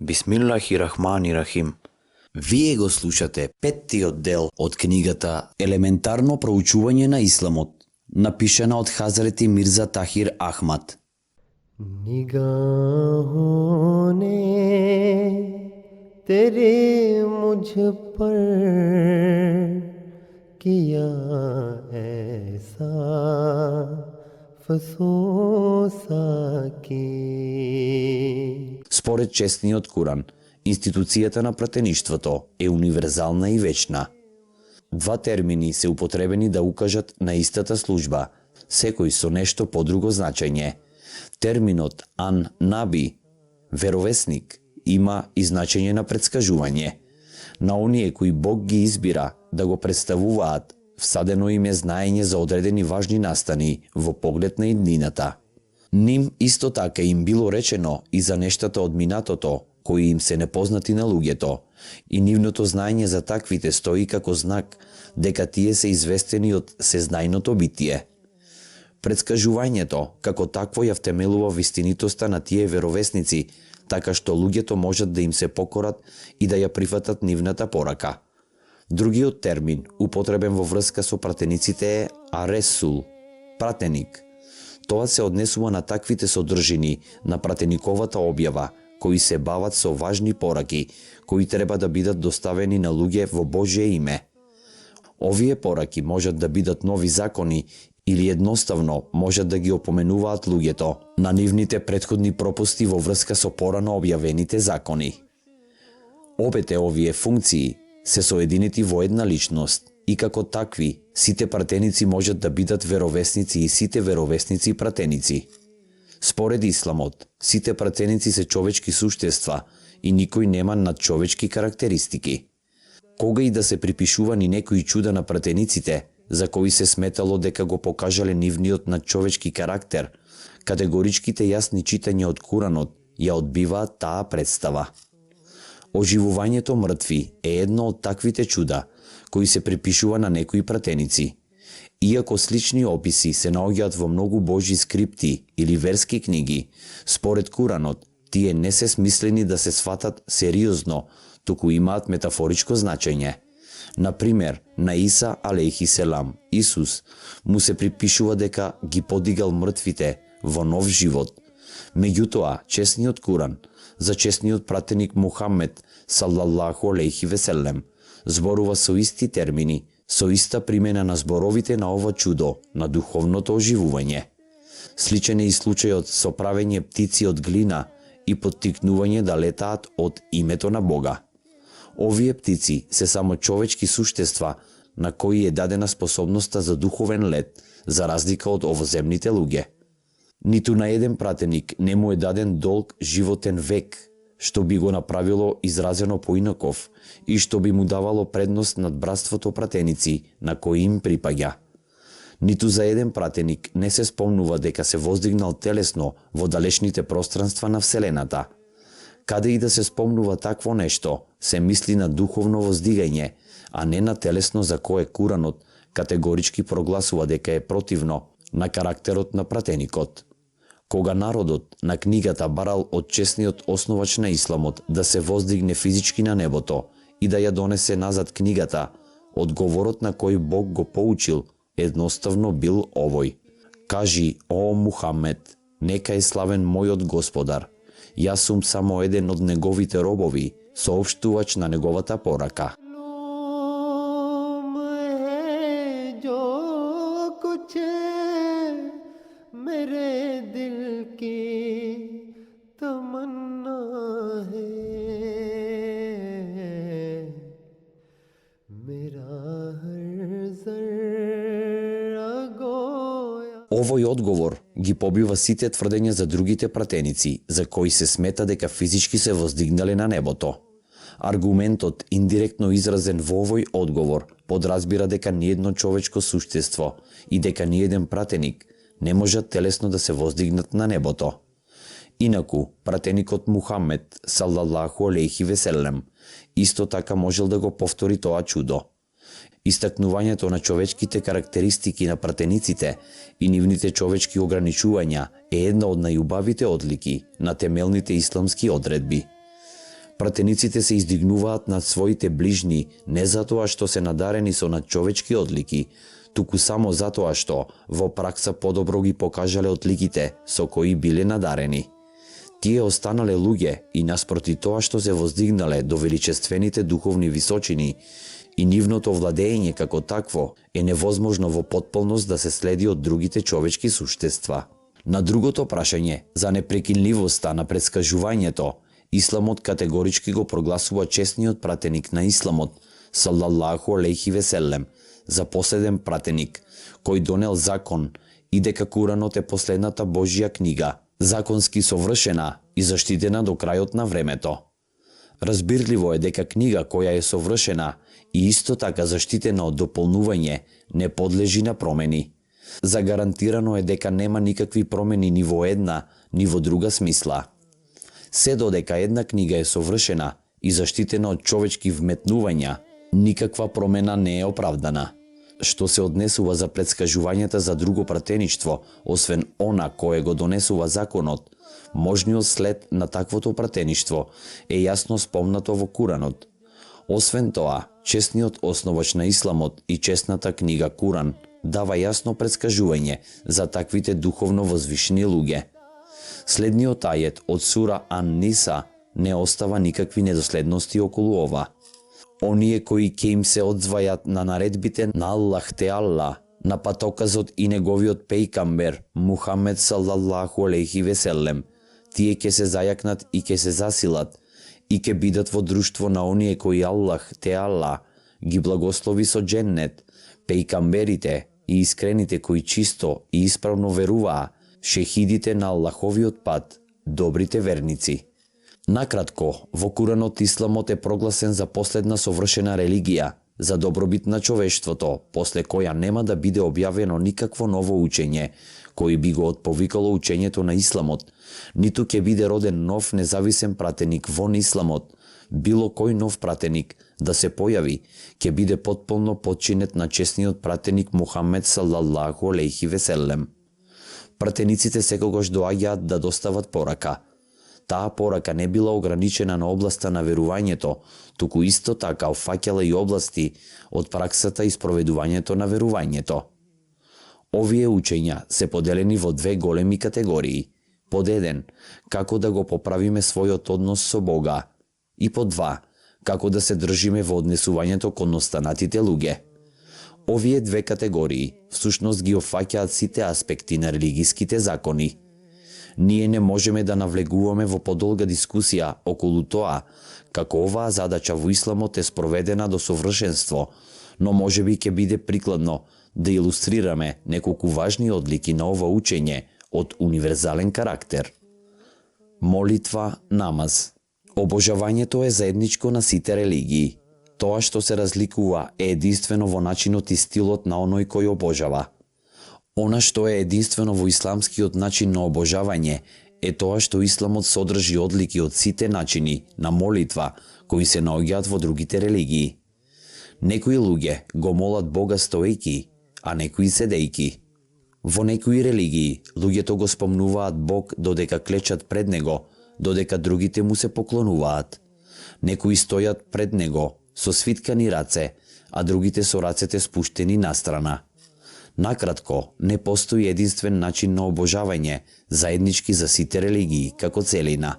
Бисмиллахи-рахмани-рахим. Вие го слушате петтиот дел од книгата Елементарно проучување на исламот, напишана од Хазрети Мирза Тахир Ахмад. निगाहों ने तेरे मुझ पर किया ऐसा फसोसा की। Според честниот Куран, институцијата на пратеништвото е универзална и вечна. Два термини се употребени да укажат на истата служба, секој со нешто подруго значење. Терминот ан-наби, веровесник, има и значење на предскажување. На оние кои Бог ги избира да го представуваат, всадено им е знаење за одредени важни настани во поглед на иднината. Ним исто така им било речено и за нештата од минатото, кои им се непознати на луѓето, и нивното знаење за таквите стои како знак дека тие се известени од сезнајното битие. Предскажувањето како такво ја втемелува вистинитоста на тие веровесници, така што луѓето можат да им се покорат и да ја прифатат нивната порака. Другиот термин, употребен во врска со пратениците е аресул, пратеник. Тоа се однесува на таквите содржини на пратениковата објава, кои се бават со важни пораки, кои треба да бидат доставени на луѓе во Божие име. Овие пораки можат да бидат нови закони или едноставно можат да ги опоменуваат луѓето на нивните претходни пропусти во врска со порано објавените закони. Обете овие функции се соединети во една личност и како такви сите пратеници можат да бидат веровесници и сите веровесници пратеници. Според исламот, сите пратеници се човечки суштества и никој нема надчовечки карактеристики. Кога и да се припишувани некои чуда на пратениците, за кои се сметало дека го покажале нивниот надчовечки карактер, категоричките јасни читања од Куранот ја одбиваат таа представа. Оживувањето мртви е едно од таквите чуда, кои се припишува на некои пратеници. Иако слични описи се наоѓаат во многу божји скрипти или верски книги, според Куранот, тие не се смислени да се сватат сериозно, туку имаат метафоричко значење. Например, на Иса алейхи селам, Исус, му се припишува дека ги подигал мртвите во нов живот. Меѓутоа, честниот Куран, за честниот пратеник Мухаммед, салаллаху алейхи веселем, зборува со исти термини, со иста примена на зборовите на ова чудо, на духовното оживување. Сличен е и случајот со правење птици од глина и поттикнување да летаат од името на Бога. Овие птици се само човечки суштества на кои е дадена способноста за духовен лет, за разлика од овоземните луѓе. Ниту на еден пратеник не му е даден долг животен век, што би го направило изразено поинаков и што би му давало предност над братството пратеници на кои им припаѓа. Ниту за еден пратеник не се спомнува дека се воздигнал телесно во далечните пространства на Вселената. Каде и да се спомнува такво нешто, се мисли на духовно воздигање, а не на телесно за кое Куранот категорички прогласува дека е противно на карактерот на пратеникот. Кога народот на книгата барал од честниот основач на исламот да се воздигне физички на небото и да ја донесе назад книгата, одговорот на кој Бог го поучил едноставно бил овој: кажи, о Мухаммед, нека е славен мојот Господар, јас сум само еден од неговите робови, соопштувач на неговата порака. Овој одговор ги побива сите тврдења за другите пратеници, за кои се смета дека физички се воздигнале на небото. Аргументот, индиректно изразен во овој одговор, подразбира дека ниедно човечко суштество и дека ниеден пратеник не можат телесно да се воздигнат на небото. Инаку, пратеникот Мухаммед, салаллаху алейхи веселем, исто така можел да го повтори тоа чудо. Истакнувањето на човечките карактеристики на пратениците и нивните човечки ограничувања е една од најубавите одлики на темелните исламски одредби. Пратениците се издигнуваат над своите ближни не затоа што се надарени со надчовечки одлики, туку само затоа што во пракса подобро ги покажале одликите со кои биле надарени. Тие останале луѓе и наспроти тоа што се воздигнале до величествените духовни височини и нивното владење како такво е невозможно во потполност да се следи од другите човечки суштества. На другото прашање за непрекинливоста на предскажувањето, Исламот категорички го прогласува честниот пратеник на Исламот, салаллаху алейхи веселем, за последен пратеник, кој донел закон и дека Куранот е последната Божја книга, законски совршена и заштитена до крајот на времето. Разбирливо е дека книга која е совршена и исто така заштитена од дополнување не подлежи на промени. Загарантирано е дека нема никакви промени ни во една, ни во друга смисла. Се додека една книга е совршена и заштитена од човечки вметнувања, никаква промена не е оправдана. Што се однесува за предскажувањата за друго пратеништво, освен она кое го донесува законот, можниот след на таквото пратеништво е јасно спомнато во Куранот. Освен тоа, честниот основач на Исламот и честната книга Куран дава јасно предскажување за таквите духовно возвишени луѓе. Следниот ајет од сура Ан-Ниса не остава никакви недоследности околу ова. Оние кои ќе им се одзвајат на наредбите на Аллах те Алла, на патоказот и неговиот пејкамбер Мухамед салаллаху алейхи веселем, тие ќе се зајакнат и ќе се засилат и ќе бидат во друштво на оние кои Аллах те Алла ги благослови со дженнет, пејкамберите и искрените кои чисто и исправно веруваа, шехидите на Аллаховиот пат, добрите верници. Накратко, во Куранот Исламот е прогласен за последна совршена религија, за добробит на човештвото, после која нема да биде објавено никакво ново учење, кој би го отповикало учењето на Исламот, ниту ќе биде роден нов независен пратеник вон Исламот. Било кој нов пратеник да се појави, ќе биде потполно подчинет на честниот пратеник Мухамед салаллаху алейхи веселем. Пратениците секогаш доаѓаат да достават порака. Таа порака не била ограничена на областа на верувањето, туку исто така опфаќала и области од праксата и спроведувањето на верувањето. Овие учења се поделени во две големи категории. Под 1, како да го поправиме својот однос со Бога, и под 2, како да се држиме во однесувањето кон останатите луѓе. Овие две категории всушност ги опфаќаат сите аспекти на религиските закони. Ние не можеме да навлегуваме во подолга дискусија околу тоа како оваа задача во Исламот е спроведена до совршенство, но можеби ќе биде прикладно да илустрираме неколку важни одлики на ова учење од универзален карактер. Молитва, намаз. Обожавањето е заедничко на сите религии. Тоа што се разликува е единствено во начинот и стилот на оној кој обожава. Она што е единствено во исламскиот начин на обожавање е тоа што Исламот содржи одлики од сите начини на молитва кои се наоѓаат во другите религии. Некои луѓе го молат Бога стоејки, а некои седејки. Во некои религии луѓето го спомнуваат Бог додека клечат пред Него, додека другите му се поклонуваат. Некои стојат пред Него со свиткани раце, а другите со рацете спуштени настрана. Накратко, не постои единствен начин на обожавање, заеднички за сите религии, како целина.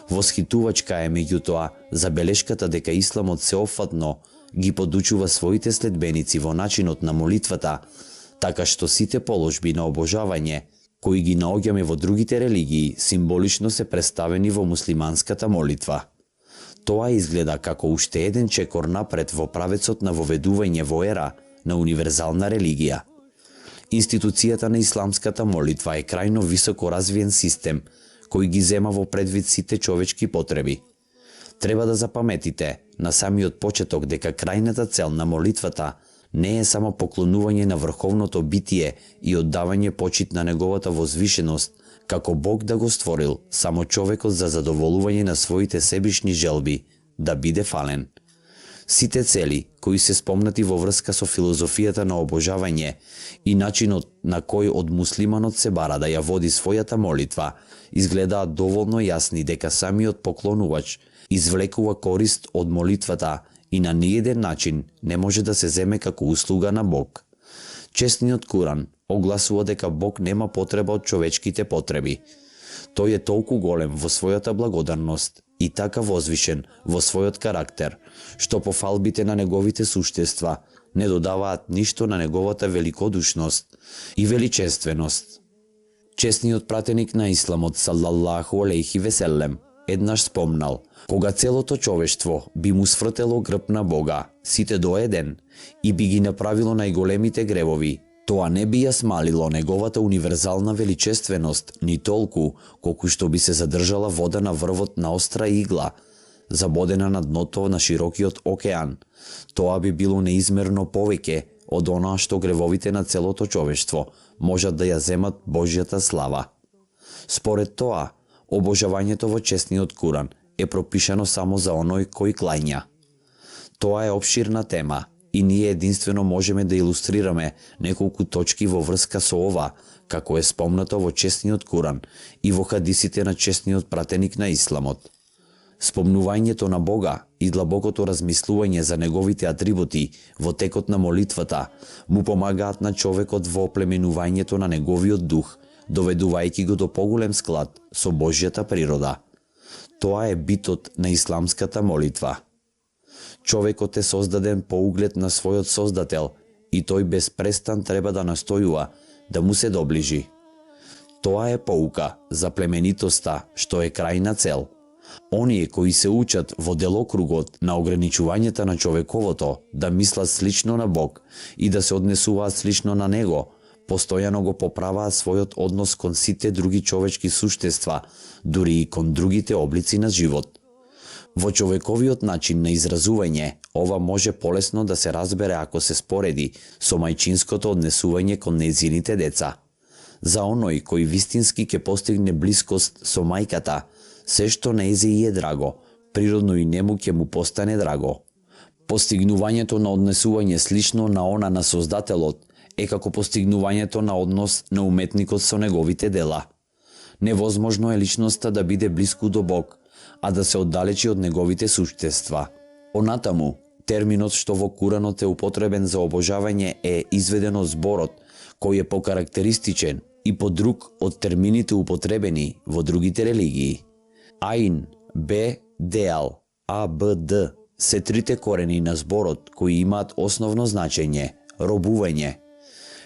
Восхитувачка е меѓутоа забелешката дека Исламот сеопфатно ги подучува своите следбеници во начинот на молитвата, така што сите положби на обожавање, кои ги наоѓаме во другите религии, символично се представени во муслиманската молитва. Тоа изгледа како уште еден чекор напред во правецот на воведување во ера на универзална религија. Институцијата на исламската молитва е крајно високо развиен систем, кој ги зема во предвид сите човечки потреби. Треба да запаметите на самиот почеток дека крајната цел на молитвата не е само поклонување на врховното битие и оддавање почит на неговата возвишеност, како Бог да го створил само човекот за задоволување на своите себишни желби, да биде фален. Сите цели, кои се спомнати во врска со филозофијата на обожавање и начинот на кој од муслиманот се бара да ја води својата молитва, изгледаат доволно јасни дека самиот поклонувач извлекува корист од молитвата и на ниеден начин не може да се земе како услуга на Бог. Честниот Куран огласува дека Бог нема потреба од човечките потреби. Тој е толку голем во својата благодарност и така возвишен во својот карактер, што по фалбите на неговите суштества не додаваат ништо на неговата великодушност и величественост. Честниот пратеник на Исламот салаллаху алейхи веселем еднаш спомнал: кога целото човештво би му свртело грб на Бога, сите до еден, и би ги направило најголемите гревови, тоа не би ја смалило неговата универзална величественост ни толку колку што би се задржала вода на врвот на остра игла, забодена на дното на широкиот океан. Тоа би било неизмерно повеќе од она што гревовите на целото човештво можат да ја земат Божјата слава. Според тоа, обожавањето во честниот Куран е пропишано само за оној кој клања. Тоа е опширна тема и ние единствено можеме да илустрираме неколку точки во врска со ова, како е спомнато во честниот Куран и во хадисите на честниот пратеник на Исламот. Спомнувањето на Бога и длабокото размислување за неговите атрибути во текот на молитвата му помагаат на човекот во оплеменувањето на неговиот дух, доведувајќи го до поголем склад со Божјата природа. Тоа е битот на исламската молитва. Човекот е создаден по углед на својот Создател и тој без престан треба да настојува да му се доближи. Тоа е поука за племенитоста, што е крајна цел. Оние кои се учат во делокругот на ограничувањата на човековото да мислат слично на Бог и да се однесуваат слично на Него, постојано го поправаат својот однос кон сите други човечки суштества, дури и кон другите облици на живот. Во човековиот начин на изразување, ова може полесно да се разбере ако се спореди со мајчинското однесување кон нејзините деца. За оној кој вистински ќе постигне блискост со мајката, се што нејзи е драго, природно и нему ќе му постане драго. Постигнувањето на однесување слично на она на Создателот е како постигнувањето на однос на уметникот со неговите дела. Невозможно е личноста да биде блиску до Бог, а да се оддалечи од неговите суштества. Понатаму, терминот што во Куранот е употребен за обожавање е изведен од зборот, кој е покарактеристичен и подруг од термините употребени во другите религии. Аин, Б, Деал, А, Б, Д се трите корени на зборот кои имаат основно значење – робување.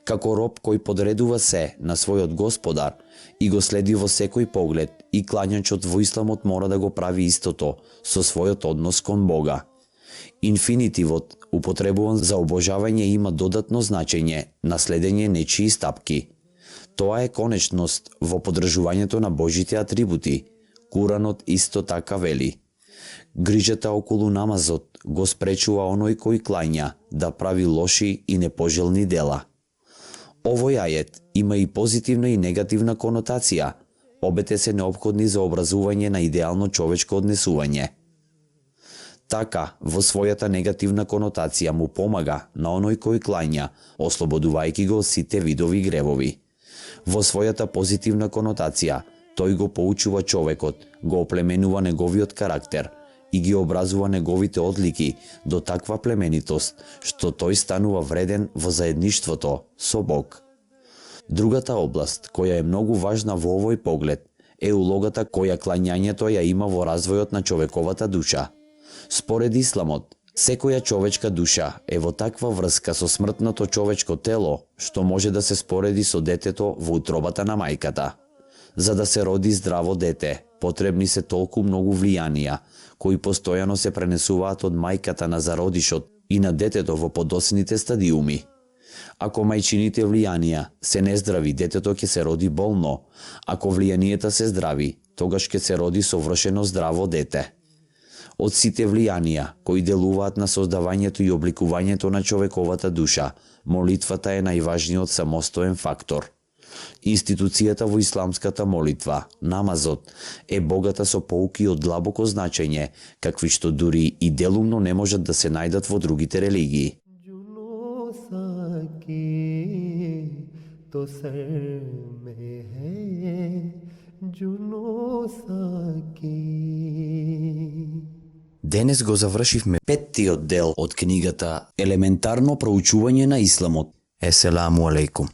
Како роб кој подредува се на својот господар и го следи во секој поглед, и клањачот во Исламот мора да го прави истото со својот однос кон Бога. Инфинитивот, употребуван за обожавање, има додатно значење на следење нечии стапки. Тоа е конечност во подржувањето на Божите атрибути. Куранот исто така вели: грижата околу намазот го спречува оној кој клања да прави лоши и непожелни дела. Овој ајет има и позитивна и негативна конотација. Обете се неопходни за образување на идеално човечко однесување. Така, во својата негативна конотација му помага на оној кој клања, ослободувајќи го од сите видови гревови. Во својата позитивна конотација, тој го поучува човекот, го оплеменува неговиот карактер и ги образува неговите одлики до таква племенитост, што тој станува вреден во заедништвото со Бог. Другата област, која е многу важна во овој поглед, е улогата која клањањето ја има во развојот на човековата душа. Според Исламот, секоја човечка душа е во таква врска со смртното човечко тело, што може да се спореди со детето во утробата на мајката. За да се роди здраво дете, потребни се толку многу влијанија, кои постојано се пренесуваат од мајката на зародишот и на детето во подоцните стадиуми. Ако мајчините влијанија се нездрави, детето ќе се роди болно. Ако влијанијата се здрави, тогаш ќе се роди совршено здраво дете. Од сите влијанија кои делуваат на создавањето и обликувањето на човековата душа, молитвата е најважниот самостоен фактор. Институцијата во исламската молитва, намазот, е богата со поуки од длабоко значење, какви што дури и делумно не можат да се најдат во другите религии. जुनूं सा की तो सर में है जुनूं सा की. Денес го завршивме петтиот дел од книгата Елементарно проучување на исламот. Еселаму алейкум.